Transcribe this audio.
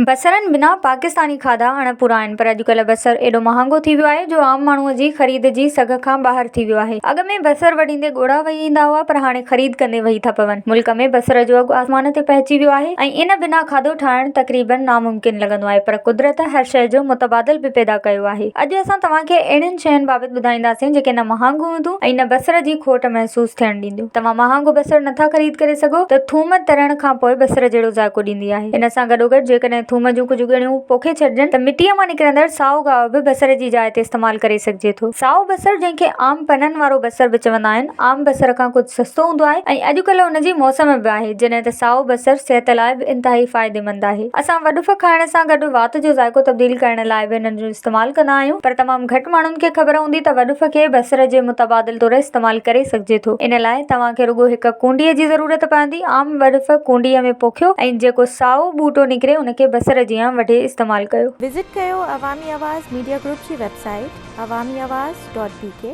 بصرن بنا پاڪستاني کاڌا اڻ پورا آهن پر اڄڪلهه بصر ايڏو مهانگو ٿي ويو آهي جو عام ماڻهوء جي خريد جي سگهه کان ٻاهر ٿي ويو آهي. اڳ ۾ بصر وڍيندي ڳوڙها وهي ايندا هئا پر هاڻي خريد ڪندي وهي ٿا پون. ملڪ ۾ بصر جو اگهه آسمان تي پهچي ويو آهي ۽ ان بنا کاڌو ٺاهڻ تقريبن ناممڪن لڳندو آهي پر قدرت هر شيء جو متبادل به پيدا ڪيو آهي. اڄ اسان توهان کي اهڙين شين بابت ٻڌائينداسين جيڪي نه مهانگيون هونديون ۽ نه بصر جي کوٽ محسوس ٿيڻ ڏينديون. توهان مهانگو بصر نٿا خريد ڪري سگهو ته ٿوم ترڻ کانپوء بصر جهڙو ذائقو ڏيندي آهي. ان سان گڏوگڏ جيڪڏهن ٿوم جون ڪجهه ڳڻيون پوکي ڇڏجن ته مٽيء مان نڪرندڙ سائو گاهه به بصر جي جاء تي استعمال ڪري سگهجي ٿو. سائو بصر جنهن کي عام پنن وارو بصر به چوندا آهن، عام بصر کان ڪجهه سستو هوندو آهي ۽ اڄڪلهه ان جي موسم به آهي، جڏهن ته سائو بصر صحت لاء به انتهائي فائديمند آهي. اسان وڏف کائڻ سان گڏ وات جو ذائقو تبديل ڪرڻ لاء به انهن جو استعمال ڪندا آهيون پر تمام گهٽ ماڻهن کي خبر هوندي ته وڏف کي بصر جي متبادل طور استعمال ڪري سگهجي ٿو. ان لاء توهان کي رڳو هڪ ڪونڊيء جي ضرورت پوندي. عام وڏف ڪونڊيء ۾ پوکيو ۽ جيڪو سائو ٻوٽو نڪري ان کي بصر جيان وڍي استعمال ڪيو. وزٽ ڪيو عوامي آواز ميڊيا گروپ جي website Awami Awaz dot B K.